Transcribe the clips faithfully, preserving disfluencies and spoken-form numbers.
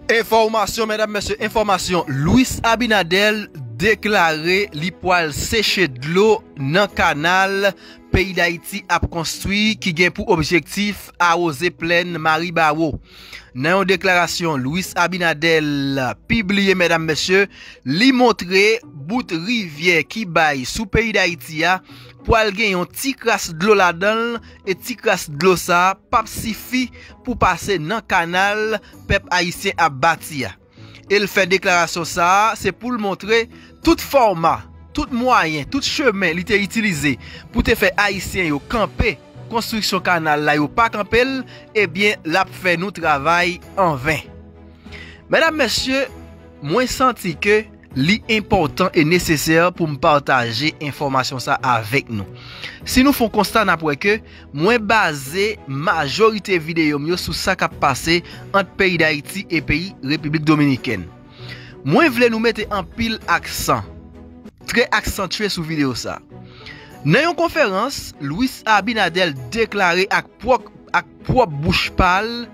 Enfòmasyon, medam, mesye, enfòmasyon. Luis Abinader deklare li pwal seche dlo nan kanal peyi Dayiti ap konstwi ki gen pou objektif awoze plèn Maribawo. Nan yon deklarasyon Luis Abinader pibliye, medam, mesye, li montre bout rivyè ki bay sou peyi Dayiti a pwal gen yon ti kras dlo ladan l, e ti kras dlo sa a p ap sifi pou pase nan kanal pèp ayisyen ap bati a. E l fè deklarasyon sa a, se pou l montre tout fòma, tout mwayen, tout chemen li te itilize pou te fè Ayisyen yo kanpe konstriksyon kanal la, yo pa kanpe l, ebyen, l ap fè nou travay anven. Medam, mesye, mwen santi ke li enpòtan e nesesè pou m pataje enfòmasyon sa avèk nou. Si nou fè yon konsta, n ap wè ke mwen baze majorite videyo m yo sou sa k ap pase ant peyi Dayiti e peyi Repiblik Dominikèn. Mwen vle nou mete anpil aksan, trè aksantye sou videyo sa. Nan yon konferans, Luis Abinader deklare ak pwòp, ak pwòp bouch pa l,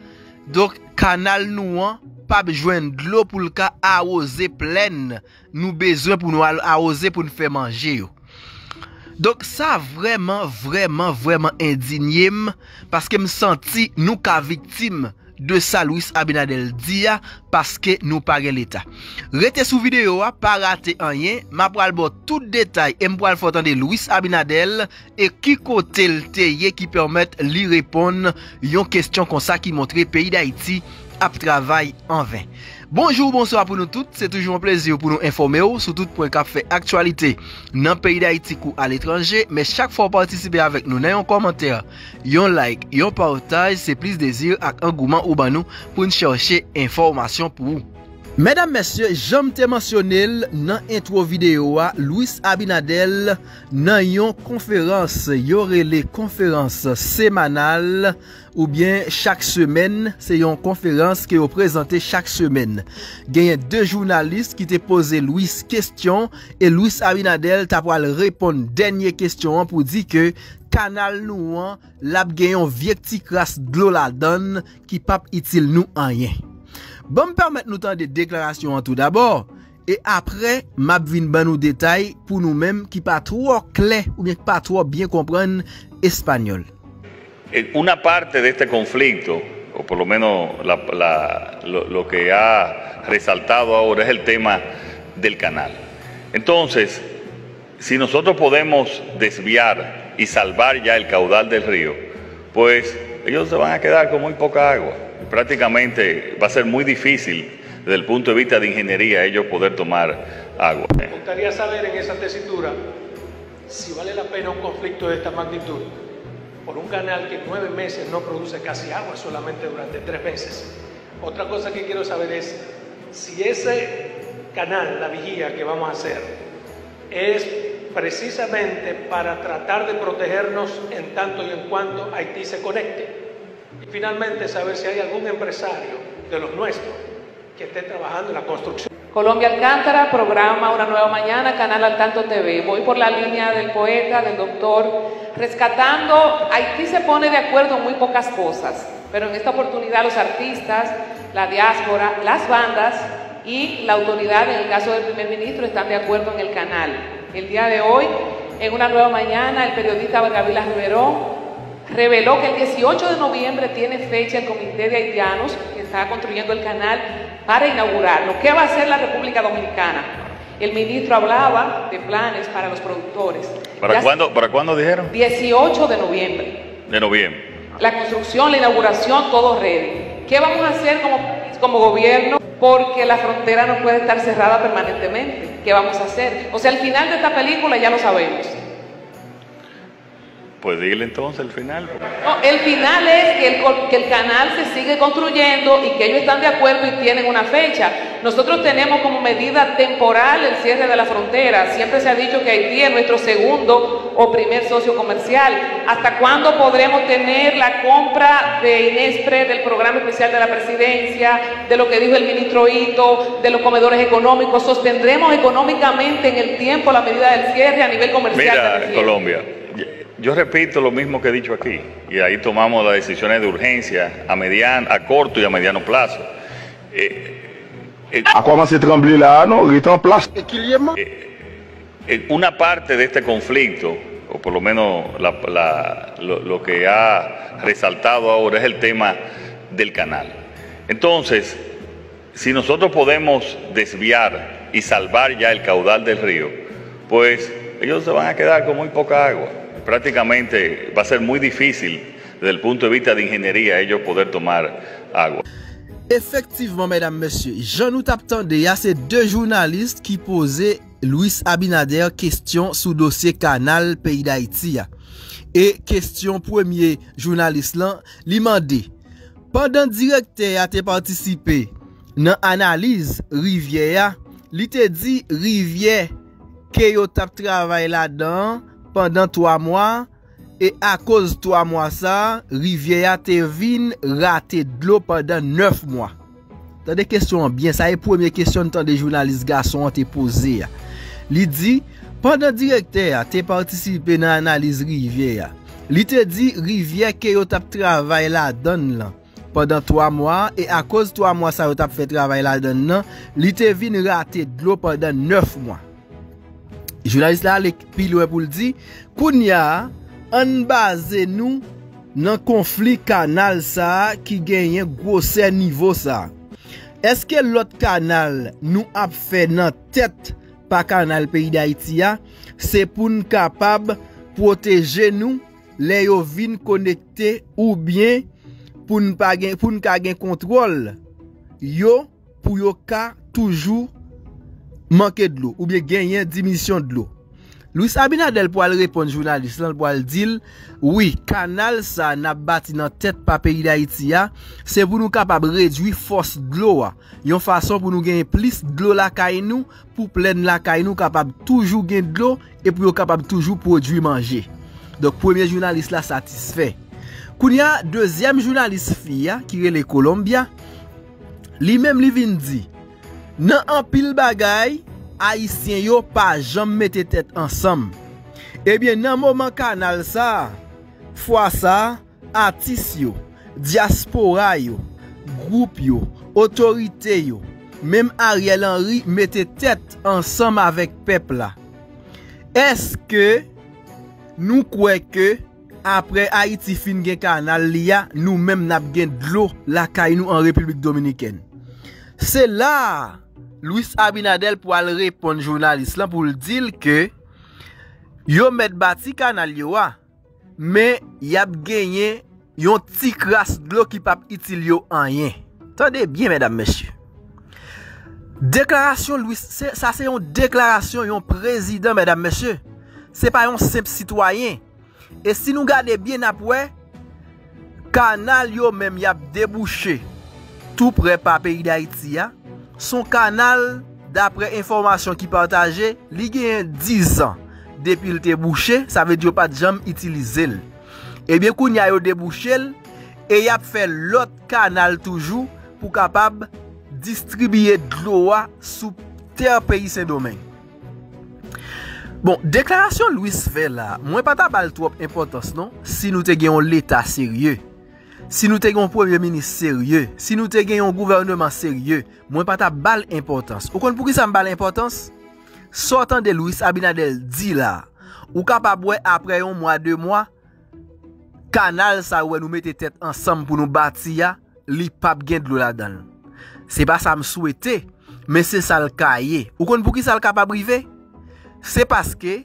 donk, kanal nou an p ap jwenn dlo pou l ka awoze plèn nou bezwen pou nou al awoze pou n fè manje yo. Donk, sa vrèman, vrèman, vrèman endinye m, paske m santi nou ka viktim de sa Luis Abinader di a, paske nou pa gen Leta. Rete sou videyo a, pa rate anyen, m ap pral ba w tout detay e m pral fè w tande Luis Abinader e ki kote l te ye ki pèmèt li reponn yon kesyon konsa ki montre peyi Dayiti ap travay anven. Bonjou, bonswa pou nou tout. Se toujou yon plezi pou nou enfòme w sou tout pwen k ap fè aktyalite nan peyi Dayiti kou aletranje. Men chak fwa w patisipe avèk nou nan yon kòmantè, yon like, yon pataj, se plis dezi ak angouman ou ban nou pou n chèche enfòmasyon pou ou. Medam, mesye, jan m te mansyone l nan entwo videyo a, Luis Abinader nan yon konferans yo rele konferans semanal, oubyen chak semèn, se yon konferans ke yo prezante chak semèn. Genyen de jounalis ki te poze Luis kesyon, e Luis Abinader ta pral reponn dènye kesyon an pou di ke kanal nou an, l ap gen yon vye ti kras dlo ladan l ki p ap itil nou anyen. Ban m pèmèt nou tande deklarasyon an toudabò, e apre, m ap vin ban nou detay pou nou menm ki pa twò klè oubyen ki pa twò byen konprann espanyòl. Eh, una parte de este conflicto, o por lo menos la- la- lo, lo que ha resaltado ahora, es el tema del canal. Entonces, si nosotros podemos desviar y salvar ya el caudal del río, pues ellos se van a quedar con muy poca agua. Prácticamente va a ser muy difícil desde el punto de vista de ingeniería ellos poder tomar agua. Me gustaría saber en esa tesitura si vale la pena un conflicto de esta magnitud por un canal que en nueve meses no produce casi agua, solamente durante tres meses. Otra cosa que quiero saber es si ese canal, la vigía que vamos a hacer, es precisamente para tratar de protegernos en tanto y en cuanto Haití se conecte. Y finalmente saber si hay algún empresario de los nuestros que esté trabajando en la construcción. Colombia Alcántara, programa Una Nueva Mañana, Canal Al Tanto T V. Voy por la línea del poeta, del doctor, rescatando, Haití se pone de acuerdo en muy pocas cosas, pero en esta oportunidad los artistas, la diáspora, las bandas y la autoridad, en el caso del primer ministro, están de acuerdo en el canal. El día de hoy, en Una Nueva Mañana, el periodista Vargavila Riverón reveló que el dieciocho de noviembre tiene fecha el Comité de Haitianos que está construyendo el canal para inaugurarlo. ¿Qué va a hacer la República Dominicana? El ministro hablaba de planes para los productores. ¿Para cuándo, para cuándo dijeron? Dieciocho de noviembre. De noviembre. La construcción, la inauguración, todo ready. ¿Qué vamos a hacer como, como gobierno? Porque la frontera no puede estar cerrada permanentemente. ¿Qué vamos a hacer? O sea, el final de esta película ya lo sabemos. Pues dile entonces el final. No, el final es que el, que el canal se sigue construyendo y que ellos están de acuerdo y tienen una fecha. Nosotros tenemos como medida temporal el cierre de la frontera. Siempre se ha dicho que Haití es nuestro segundo o primer socio comercial. ¿Hasta cuándo podremos tener la compra de Inespre, del programa especial de la presidencia, de lo que dijo el ministro Ito, de los comedores económicos? ¿Sostendremos económicamente en el tiempo la medida del cierre a nivel comercial? Mira, Colombia, yo repito lo mismo que he dicho aquí, y ahí tomamos las decisiones de urgencia a, mediano, a corto y a mediano plazo. A kòmanse tranble la a non, rete an plas. E ki lye man? Eh, una parte de este conflicto, o por lo menos la- la- lo, lo que ha resaltado ahora es el tema del canal. Entonces, si nosotros podemos desviar y salvar ya el caudal del río, pues ellos se van a quedar con muy poca agua. Prácticamente va a ser muy difícil desde el punto de vista de ingeniería ellos poder tomar agua. Efektivman, medam, mesye, jan nou t ap tande a, se de jounalis ki poze Luis Abinader kesyon sou dosye kanal peyi Dayiti a. E kesyon premye jounalis lan, li mande, pandan direktè a te patisipe nan analiz rivyè a, li te di rivyè ke yo t ap travay ladan an pandan twa mwa, e akoz twa mwa sa a, rivyè a te vin rate dlo pandan nèf mwa. Tande kesyon an byen, sa e premye kesyon n tande jounalis gason an te poze a. Li di, pandan direktè a te patisipe nan analiz rivyè a, li te di rivyè ke yo t ap travay ladan l lan pandan twa mwa, e akoz twa mwa sa yo t ap fè travay ladan l nan, li te vin rate dlo pandan nèf mwa. Jounalis la ale pi lwen pou l di, kounye a, ann baze nou nan konfli kanal sa a ki genyen gwosè nivo sa a. Èske lòt kanal nou ap fè nan tèt pa kanal peyi Dayiti a, se pou n kapab pwoteje nou lè yo vin konekte oubyen pou n pa gen, pou n ka gen kontwòl yo, pou yo ka toujou manke dlo oubyen genyen dimisyon dlo. Luis Abinader pwal reponn jounalis lan, l pwal di l, wi, kanal sa n ap bati nan tèt pa peyi Dayiti a, se pou nou kapab redwi fòs dlo a, yon fason pou nou genyen plis dlo lakay nou, pou plèn lakay nou kapab toujou gen dlo e pou yo kapab toujou pwodui manje. Donk, premye jounalis la satisfè. Kounye a, dezyèm jounalis fi a, ki rele Colombia, li menm li vin di, nan anpil bagay, Ayisyen yo pa janm mete tèt ansanm. Ebyen, nan moman kanal sa a, fwa sa a, atis yo, dyaspora yo, gwoup yo, otorite yo, menm Ariel Henry mete tèt ansanm avèk pèp la. Èske nou kwè ke apre Ayiti fin gen kanal li a, nou menm n ap gen dlo lakay nou an Repiblik Dominikèn? Se la a Luis Abinader pwal reponn jounalis lan pou l di l ke yo mèt bati kanal yo a, men y ap genyen yon ti kras dlo ki p ap itil yo anyen. Tande byen, medam, mesye. Deklarasyon Luis, se- sa se yon deklarasyon yon prezidan, medam, mesye. Se pa yon senp sitwayen. E si nou gade byen, n ap wè, kanal yo menm y ap debouche tou prè pa peyi Dayiti a. Se yon kanal, daprè enfòmasyon ki pataje, li genyen dizan depi l te bouche, sa vle di yo pa t janm itilize l. Ebyen, kounye a yo debouche l e y ap fè lòt kanal toujou pou kapab distribiye dlo a sou tè peyi Sendomeng. Bon, deklarasyon Luis fè la, mwen pa ta ba l twòp enpòtans non, si nou te gen yon leta serye, si nou te gen yon premye minis serye, si nou te gen yon gouvèneman serye, mwen pa ta ba l enpòtans. Ou konn poukisa m ba l enpòtans? Sa w tande Luis Abinader di la, ou kapab wè apre yon mwa, de mwa, kanal sa ou wè nou mete tèt ansanm pou nou bati a, li p ap gen dlo ladan l. Se pa sa m swete, men se sa l ka ye. Ou konn poukisa l kapab rive? Se paske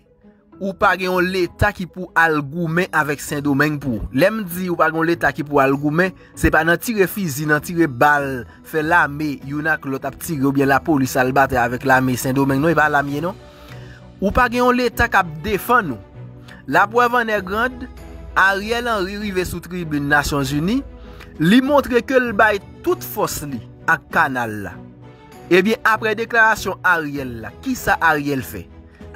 ou pa gen yon leta ki pou al goumen avèk Sendomeng pou ou. Lè m di ou pa gen yon leta ki pou al goumen, se pa nan tire fizi, nan tire bal, fè lame youn ak lòt ap tire oubyen lapolis al batay avèk lame Sendomeng non, e pa la m ye non. Ou pa gen yon leta k ap defann ou. Laprèv an èg rand, Ariel Henry rive sou tribin Nasyonzini, li montre ke l bay tout fòs li ak kanal la. Ebyen, apre deklarasyon Ariel la, kisa Ariel fè?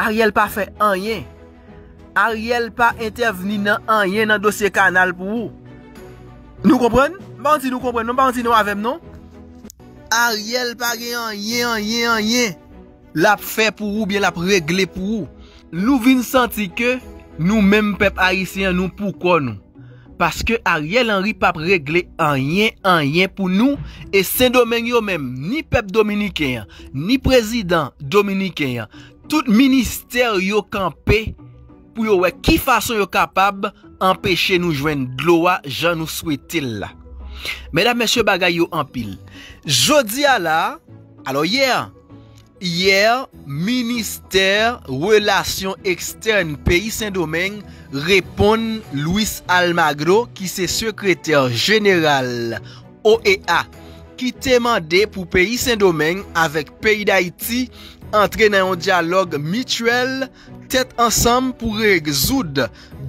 Ariel pa fè anyen. Ariel pa entèvni nan anyen nan dosye kanal pou ou. Nou konprann? M pa konn si nou konprann non, m pa konn si nou avè m non. Ariel pa gen anyen, anyen, anyen l ap fè pou ou, byen l ap regle pou ou. Nou vin santi ke nou menm pèp ayisyen an, nou pou kò nou. paske Ariel Henry p ap regle anyen, anyen pou nou, e Sendomeng yo menm, ni pèp dominiken an, ni prezidan dominiken an, tout ministè yo kanpe pou yo wè ki fason yo kapab anpeche nou jwenn dlo a jan nou swete l la. Medam, mesye, bagay yo anpil. Jodi a la, alò yè, yè, ministè relasyon ekstèn peyi Sendomeng reponn Luis Almagro, ki se sekretè jeneral O E A, ki te mande pou peyi Sendomeng avèk peyi Dayiti antre nan yon dyalòg mityèl, tèt ansanm pou rezoud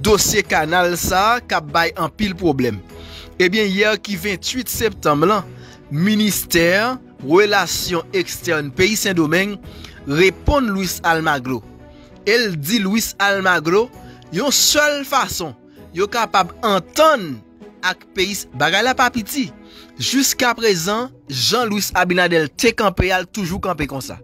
dosye kanal sa a k ap bay anpil pwoblèm. Ebyen, yè ki venntuit septanm lan, ministè relasyon ekstèn peyi Sendomeng reponn Luis Almagro. E l di Luis Almagro, yon sèl fason yo kapab antann ak peyi, bagay la pa piti. Jiskaprezan, jan Luis Abinader te kanpe a, l toujou kanpe konsa.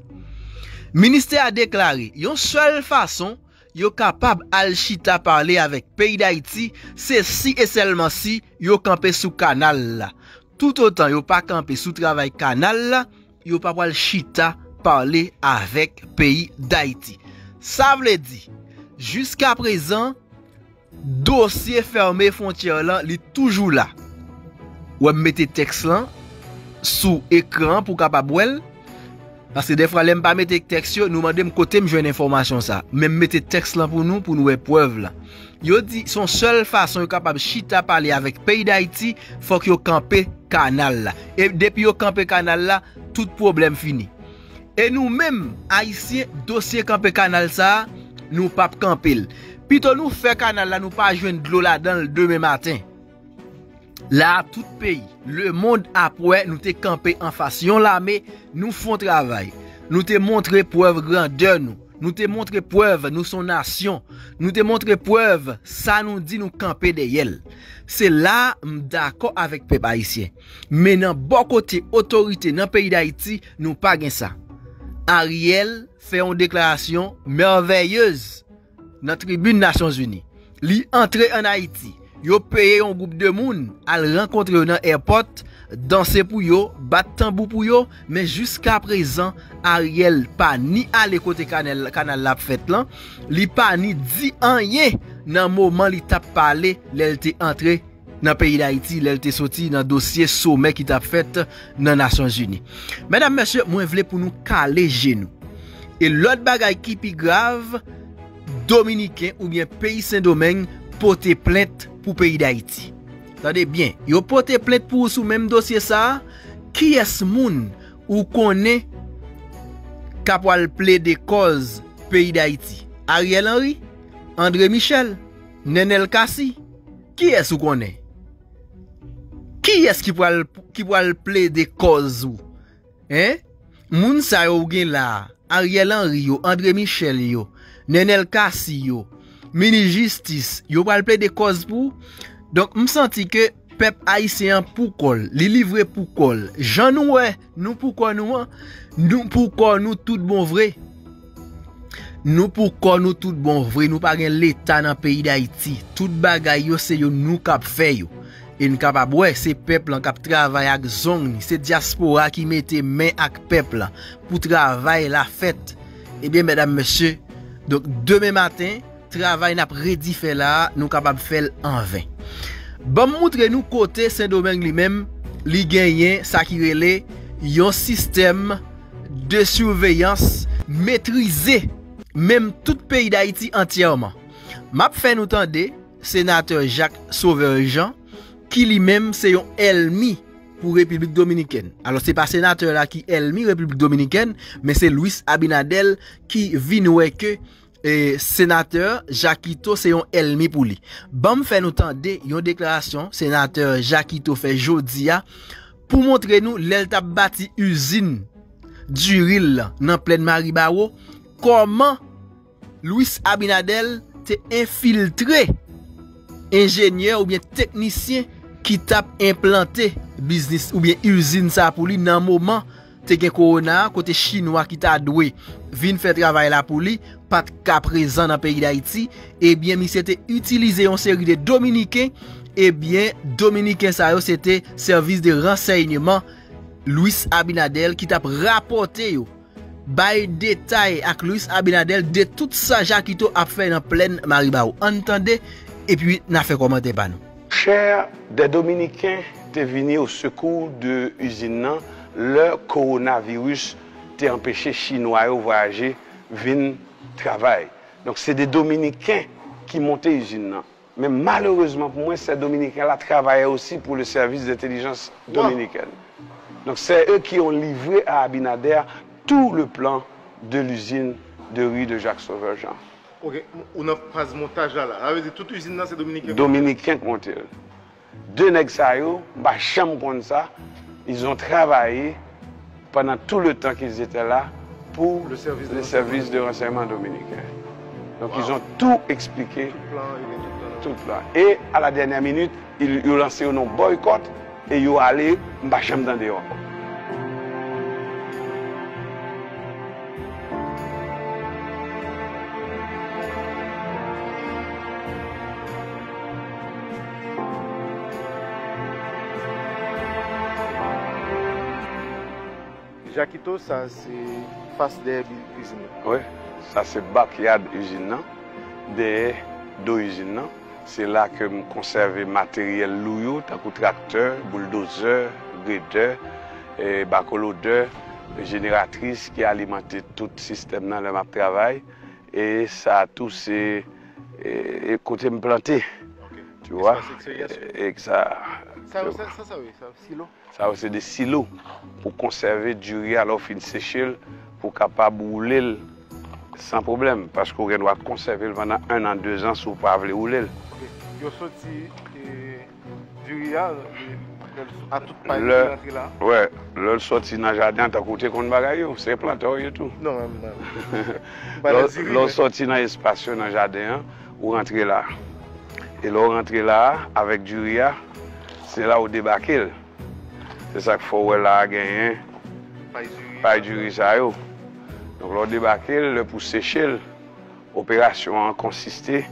Ministè a deklare, yon sèl fason yo kapab al chita pale avèk peyi Dayiti, se si e sèlman si yo kanpe sou kanal la. Toutotan yo pa kanpe sou travay kanal la, yo pa pral chita pale avèk peyi Dayiti. Sa vle di, jiskaprezan, dosye fèmen fwontyè lan, li toujou la. Wè, m mete tèks lan sou ekran pou w kapab wè l. Paske dèfwa, lè m pa mete tèks yo, nou mande m kote m jwenn enfòmasyon sa. Men m mete tèks lan pou nou, pou nou wè prèv la. Yo di, se yon sèl fason yo kapab chita pale avèk peyi Dayiti, fòk yo kanpe kanal la. E depi yo kanpe kanal la, tout pwoblèm fini. E nou menm, Ayisyen, dosye kanpe kanal sa a, nou p ap kanpe l. Pito nou fè kanal la, nou pa jwenn dlo ladan l demen maten. La a, tout peyi, lemonn ap wè nou te kanpe anfas yon lame, nou fè yon travay. Nou te montre prèv grandè nou. Nou te montre prèv nou se yon nasyon. Nou te montre prèv sa nou di, nou kanpe dèyè l. Se la a m dakò avèk pèp ayisyen. Men nan bò kote otorite nan peyi Dayiti, nou pa gen sa. Ariel fè yon deklarasyon mèvèyez nan tribin Nasyonzini. Li antre ann Ayiti. Yo peye yon gwoup de moun al rankontre yo nan èpòt, danse pou yo, bat tanbou pou yo, men jiskaprezan, Ariel pa ni ale kote kanal, kanal la ap fèt lan, li pa ni di anyen nan moman li t ap pale lè l te antre nan peyi Dayiti, lè l te soti nan dosye somè ki t ap fèt nan Nasyonzini. Medam, mesye, mwen vle pou nou kale je nou. E lòt bagay ki pi grav, Dominiken oubyen peyi Sendomeng pote plent pou peyi Dayiti. Tande byen, yo pote plent pou ou sou menm dosye sa a, kiyès moun ou konnen k ap pral plede kòz peyi Dayiti? Ariel Henry? André Michel? Nenel Cassy? Kiyès ou konnen? Kiyès ki pral, ki pral plede kòz ou? Hein? Moun sa yo ou gen la a, Ariel Henry yo, André Michel yo, Nenel Cassy yo, minis jistis, yo pral plede kòz pou ou? Donk, m santi ke pèp ayisyen an pou kò l, li livre pou kò l. Jan nou wè nou pou kò nou an, nou pou kò nou tout bon vre. Nou pou kò nou tout bon vre, nou pa gen Leta nan peyi Dayiti. Tout bagay yo, se yo nou k ap fè yo. E n kapab wè, se pèp lan k ap travay ak zong li, se dyaspora ki mete men ak pèp lan pou travay la fèt. Ebyen, medam, mesye, donk, demen maten, travay n ap redi fè la a, nou kapab fè l an ven. Ban m moutre nou kote Sendomeng li menm, li genyen sa ki rele yon sistèm de siveyans metrize, menm tout peyi Dayiti antyèman. M ap fè nou tande senatè Jacques Sauveur Jean, ki li menm se yon ènmi pou Repiblik Dominikèn. Alò, se pa senatè la ki ènmi Repiblik Dominikèn, men se Luis Abinader ki vin wè ke, e, senatè Jackito se yon ènmi pou li. Ban m fè nou tande yon deklarasyon senatè Jackito fè jodi a pou montre nou lè l t ap bati izin diri l lan nan plèn Maribawo, kòman Luis Abinader te enfiltre enjenyè oubyen teknisyen ki t ap enplante biznis oubyen izin sa pou li nan moman te gen kowona a, kote Chinwa ki ta dwe vin fè travay la pou li pa t ka prezan nan peyi Dayiti. Ebyen, misye te itilize yon seri de Dominiken Ebyen, Dominiken sa yo se te sèvis de ransèyman Luis Abinader ki t ap rapòte yo, bay detay ak Luis Abinader de tout sa Jakito ap fè nan plèn Maribawou. Ann tande, epi n a fè kòmantè pa nou. Chè, des Dominicains te vini au secours de izin nan lè kowonaviris te anpeche Chinwa yo vwayaje vin travay. Donk, se de Dominiken ki monte izin nan. Men malerezman pou mwen, ces Dominicains là travaillaient aussi pour le service d'intelligence dominicaine. Donc, c'est eux qui ont livré à Abinader tout le plan de l'usine de riz de Jacques Sauveur Jean. Ok, ou nan faz montaj la la. Sa vle di tout izin nan se Dominiken? Dominiken k monte l. De nèg sa yo, m pa janm konn sa, ils ont travaillé pendant tout le temps qu'ils étaient là pour le service de renseignement dominicain. Donc, ils ont tout expliqué, tout plan. Et à la dernière minute, ils, ils ont lancé un boycott et ils ont allé, m pa janm tande yo ankò. Jakito, sa se fas dèyè izin nan. Wi, sa se backyard izin nan, dèyè do izin nan. Se la ke m konsève materyèl lou yo, tankou traktè, bouldozè, gredè, e, bakolodè, jeneratris ki alimante tout sistèm nan lè m ap travay. E sa tou se, e, e kote m plante. Tu vois? Espace extérieur. E, e sa, sa, sa, sa, wi, sa, silo. Sa yo se de silo pou konsève diri a lè w fin seche l, pou w kapab woule l san pwoblèm, paske w gen dwa konsève l pandan un an, deux ans si w pa vle woule l. Ok. Yo soti, e, diri a, e, a tout pay ki rantre la. Wè, lè l soti nan jaden an, tankou w te konn bagay yo, se plantè w ye tou. Non, m, m, m pa nan diri, lè w soti nan espas yo, nan jaden an, ou rantre la. E lè w rantre la, avèk diri a, se la w debake l. Se sa k fè w wè la a genyen pay diri sa yo. Donk, lè w debake l, lè pou seche l, operasyon an konsiste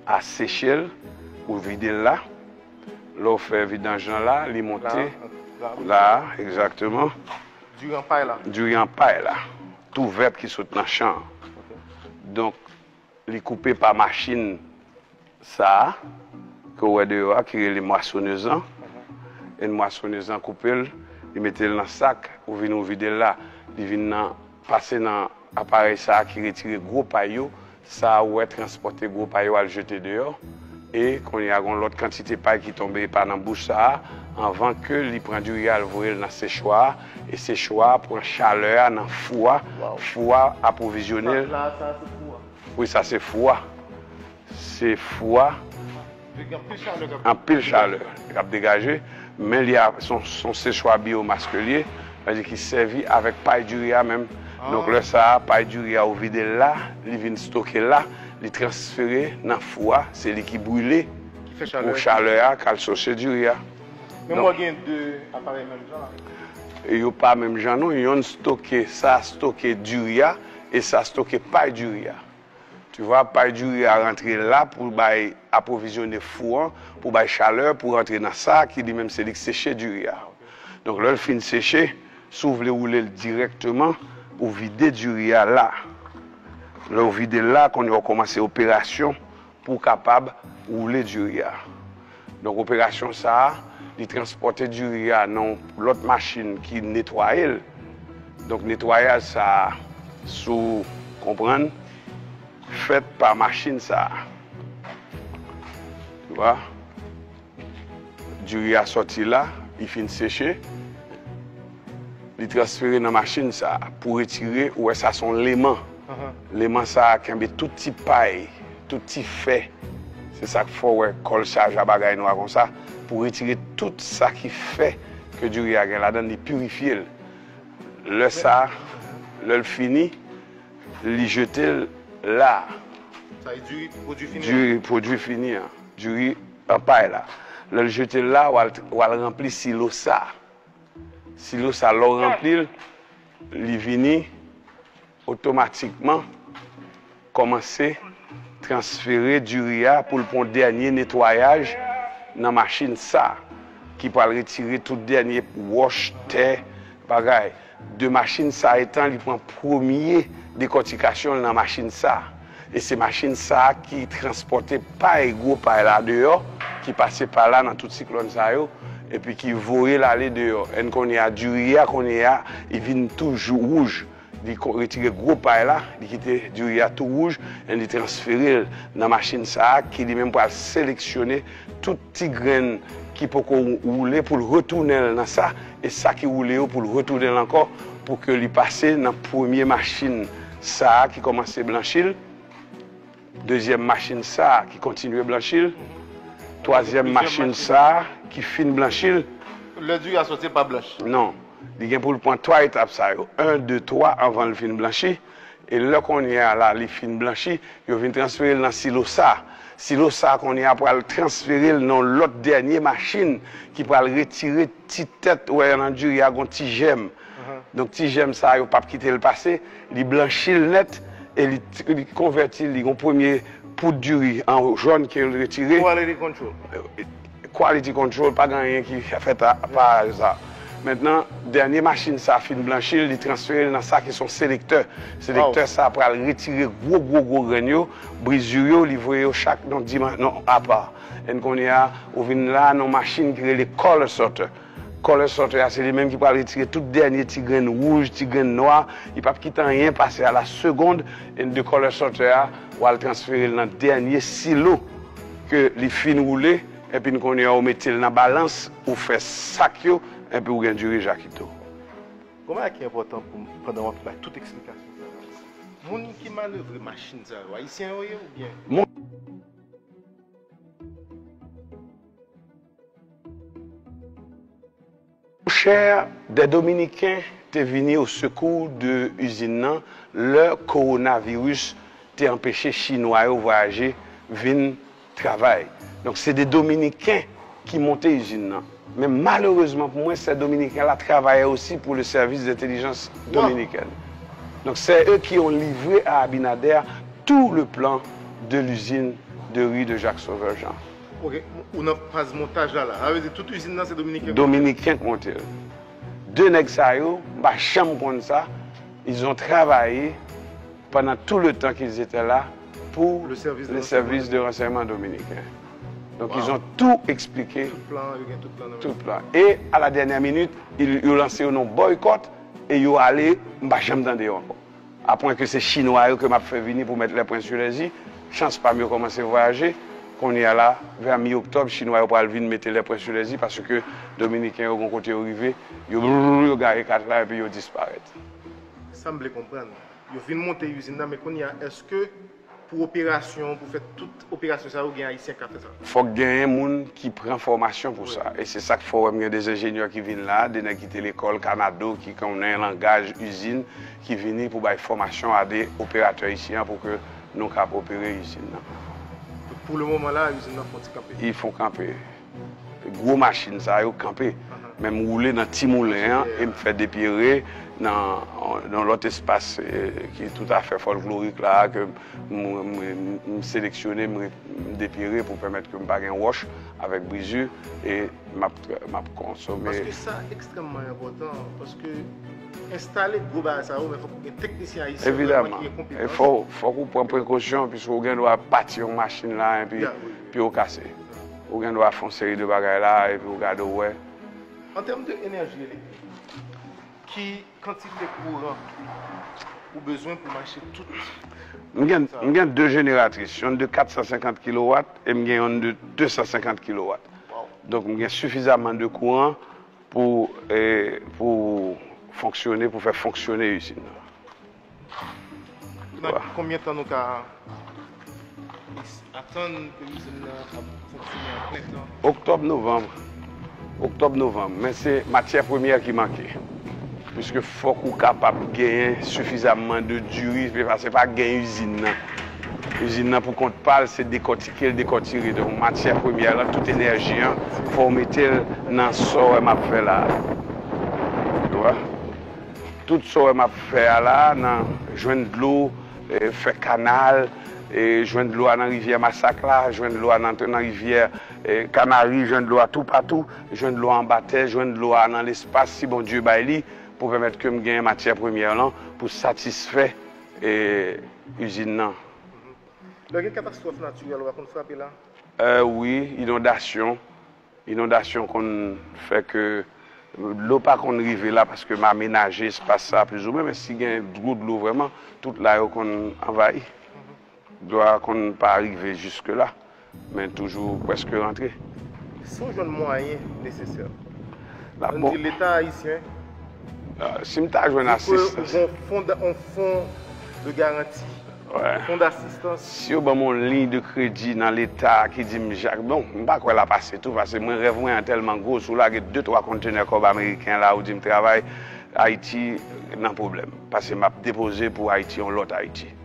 a seche l, ou vide l la. Lè w fè vidanj lan la, li monte la, egzakteman. Diri an pay la. Diri an pay la. Tou vèt ki sot nan chan an. Ok. Donk, li koupe pa machin sa a, ke w wè deyò a, ki rele mwasonezan. E mwasonezan koupe l, li mete l nan sak, ou vin ou vide l la. Li vin nan, pase nan aparèy sa a ki retire gwo pay yo. Sa a ou wè transpòte gwo pay yo al jete deyò. E kounye a, gon lòt kantite pay ki tonbe epa nan bouch sa a, anvan ke li pran diri a, l voye l nan sechwa a. E sechwa a pran chalè a nan fou a. Fou a apwovizyone l. Wi, sa se fou a. Se fou a. Anpil chalè k ap degaje, men li a, se yon, se yon sechwa biyomas ke l ye, sètadi ki sèvi avèk pay diri a menm. Donk, lè sa a, pay diri a, ou vide l la, li vin stoke la, li transfere nan fou a, se li ki brile pou chalè a k al soche diri a. Men m wè gen de aparèy menm jan la. Yo pa menm jan non, yonn stoke, sa stoke diri a, e sa stoke pay diri a. Tu vois, pay diri a rantre la pou bay, apwovizyone fou an, pou bay chalè, pou rantre nan sa ki li menm se li k seche diri a. Donk, lè l fin seche, si w vle woule l dirèkteman, ou vide diri a la. Lè w vide l la, kounye a w kòmanse operasyon pou w kapab woule diri a. Donk, operasyon sa a, li transpòte diri a nan yon lòt machin ki netwaye l. Donk, netwayaj sa a, si w konprann, fèt pa machin sa a. Tu vois? Diri a sòti la, li fin seche. Li transfere nan machin sa a pou retire, ou wè sa se yon leman. Leman sa a kenbe tout ti pay, tout ti fè. Se sa k fè w wè kòl chaja bagay nou a konsa, pou retire tout sa ki fè ke diri a gen ladan l, li pirifye l. Lè sa, lè l fini, li jete l la. Sa e diri pwodui fini an. Diri pwodui fini an. Diri an pay la. Lè l jete l la, w al, w al ranpli silo sa. Silo sa, lè w ranpli l, li vini otomatikman kòmanse transfere diri a pou l pran yon dènye netwayaj nan machin sa ki pral retire tout dènye wòch, tè, bagay. De machin sa etan li pran premye dekòtikasyon l nan machin sa. E se machin sa ki transpòte pay, gwo pay la deyò, ki pase pa la nan tout siklòn sa yo, epi ki voye l ale deyò. Èn kounye a, diri a, kounye a, li vin tou jou- wouj. Li ko- retire gwo pay la, li kite diri a tou wouj, èn li transfere l nan machin sa a ki li menm pral seleksyone tout ti grenn ki poko woule pou l retounen l nan sa, e sa ki woule yo pou l retounen l ankò, pou ke li pase nan premye machin sa a ki kòmanse blanchi l, dezyèm machin sa a ki kontinye blanchi l, twazyèm machin sa a ki fin blanchi l. Lè diri a soti, l pa blanch. Non. Li gen pou l pran twa etap sa yo. En, de, twa, anvan l fin blanchi. E lè kounye a la, li fin blanchi, yo vin transfere l nan silo sa. Silo sa kounye a pral transfere l nan lòt dènye machin ki pral retire ti tèt, ou wè nan diri a gon ti jèm. Donk ti jèm sa yo p ap kite l pase, li blanchi l nèt e li, li konvèti l, li gon premye poud diri an jòn ke l retire. Quality control. Quality control, pa gen anyen ki fèt a pa sa. Mentnan, dènye machin sa fin blanchi l, li transfere l nan sa ki se yon selektè. Selektè sa pral retire gwo, gwo, gwo grenn yo, brizur yo, li voye yo chak nan diman-, nan apa. Èn kounye a, ou vin la nan machin ki rele color sorter. Color sorter a, se li menm ki pral retire tout dènye ti grenn wouj, ti grenn nwa. Li p ap kite anyen pase a la segonn. Èn de color sorter a, w al transfere l nan dènye silo ke li fin woule. Epi n konnen ou mete l nan balans, ou fè sak yo, epi ou gen diri jakito. Gon bagay ki enpòtan pou m, pandan w ap bay tout eksplikasyon sa yo, moun ki manevre machin sa yo, ayisyen yo ye oubyen? Mon Monchè, des Dominicains te vini au secours de izin nan lè kowonaviris te anpeche Chinwa yo vwayaje vin travay. Donk, se de Dominiken ki monte izin nan. Men malerezman pou mwen, ces Dominicains là travaillaient aussi pour le service d'intelligence dominicaine. Donc, c'est eux qui ont livré à Abinader tout le plan de l'usine de riz de Jacques Sauveur Jean. Ok, ou nan faz montaj la la. Sa vle di tout izin nan se Dominiken ki monte l? Dominiken ki monte l. De nèg sa yo, m pa janm konn sa, ils ont travaillé pendant tout le temps qu'ils étaient là pour le service de renseignement dominicain. Donc ils ont tout expliqué. Tout plan, yo gen tout plan nan men yo. Tout plan. Et à la dernière minute, ils, yo lanse yo nan boycott e yo ale, m pa janm tande yo ankò. Apwennke se Chinwa yo ke m ap fè vini pou mèt les points sur les i, chans pa m yo kòmanse vwayaje. Kounye a la, vè mi oktòb, Chinwa yo pral vin mete les points sur les i paske Dominiken yo gon kote yo rive, yo, yo gaye kat la epi yo disparèt. Sa m vle konprann, yo vin monte izin nan, men kounye a, èske pou operasyon, pou fè tout operasyon sa yo, gen Ayisyen k ap fè sa? Fòk genyen moun ki pran fòmasyon pou sa. E se sa k fè w wè m gen de enjenyè ki vin la, de nèg ki te lekòl Kanado, ki konnen langaj izin, ki vini pou bay fòmasyon a de operatè isi a pou ke nou kab opere izin nan. Pou le moman la, izin nan fon ti kanpe. Li fon kanpe. Gwo machin sa yo kanpe. Men m woule nan ti moulen an e m fè depyere nan, nan lòt espas, eh, ki toutafè fòlklorik la, ke m, m, m, m seleksyone, m, m depyere pou pèmèt ke m pa gen wòch avèk brizur e m ap, m ap konsome. Paske sa ekstrèmman enpòtan, paske enstale gwo bagay sa yo, men fòk ou gen teknisyen ayisyen vrèman ki gen konpetans. Evidaman. E fò, fòk ou pran prekosyon, piske ou gen dwa pati yon machin la, epi pye w kase. Ou gen dwa fè yon seri de bagay la, epi ou gade w wè. An tèm de enèji elektrik, ki kantite kouran ou bezwen pou mache tout? M gen, m gen de jeneratris, yonn de kat san senkant kilowat e m gen yonn de de san senkant kilowat. Donk, m gen sifizaman de kouran pou, eh, pou fonksyone, pou fè fonksyone izin nan. Nan konbyen tan nou ka atann ke izin nan ap fonksyone a plen tan? Oktòb, novanm. Oktòb, novanm. Men se matyè premyè ki manke. Piske fòk ou kapab genyen sifizaman de diri, se pa, se pa gen izin nan. Izin nan pou kont pa l, se dekòtike l, dekòtire. Donk, matyè premyè lan, tout enèji an, fò w mete l nan sa w wè m ap fè la a. Ou wè? Tout sa w wè m ap fè a la, nan jwenn dlo, eh, fè kanal, E jwenn dlo a nan rivyè Masak la, jwenn dlo a nan, nan rivyè, e, Kanari, jwenn dlo a toupatou, jwenn dlo a anba tè, jwenn dlo a nan lespas, si Bondye bay li, pou pèmèt ke m gen matyè premyè lan pou satisfè, e, izin nan. Lè gen katastwòf natirèl, w a konn frape la? E, wi, inondasyon. Inondasyon konn fè ke dlo pa konn rive la paske m amenaje espas sa plizoumwen, men si gen gwo dlo vrèman, tout la yo konn anvayi. Dlo a konn pa rive jiske la, men toujou prèske rantre. Si w jwenn mwayen nesesè, ann di Leta ayisyen, si m ta jwenn asistans, yon fon de garanti, yon fon dasistans. Si yo ban m yon liy de kredi nan Leta ki di m, Jak, bon, m pa kwè l ap ase tou, paske mwen, rèv mwen an tèlman gwo, si w lage de twa kontenè kòb ameriken la, ou di m travay, Ayiti nan pwoblèm. Paske m ap depoze pou Ayiti, yon lòt Ayiti.